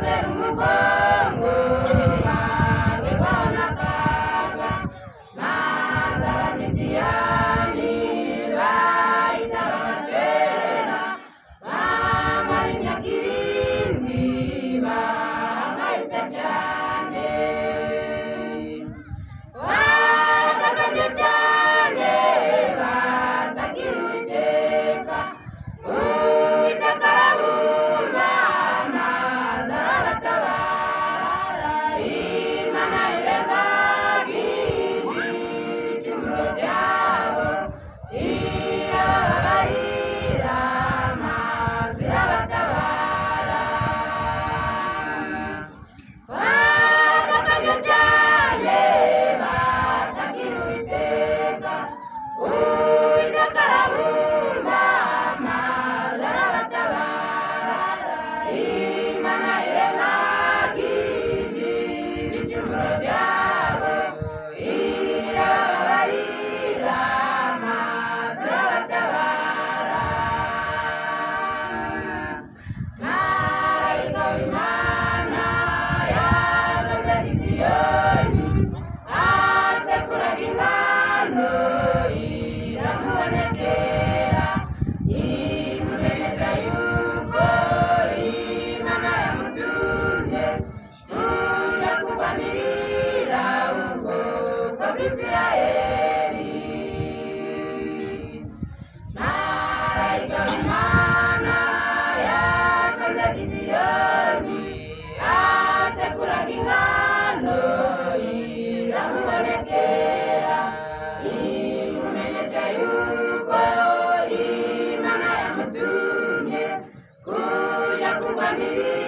Batera umugongo bagerwaho n'akaga, maze Abamidiyani bahita babatera, bamara imyaka 7 bahangayitse cyane. Baratakambye cyane batakira Uwiteka, Uwiteka arabumva maze arabatabara. Imana irengagije ibicumuro byabo, irabababarira maze irabatabara. Baratakambye cyane batakira Uwiteka, Uwiteka arabumva maze arabatabara. Imana irengagije ibicumuro byabo, irababarira maze irabatabara. Marayika w'Imana yasanze Gidiyoni asekuraga ingano, iramubonekera, imumenyesha yuko Imana yamutumye kuja kurwanirira ubwoko bw'Isirayeli. Marayika w'Imana yasanze Gidiyoni asekuraga ingano, iramubonekera, imumenyesha yuko Imana yamutumye kuja kurwanirira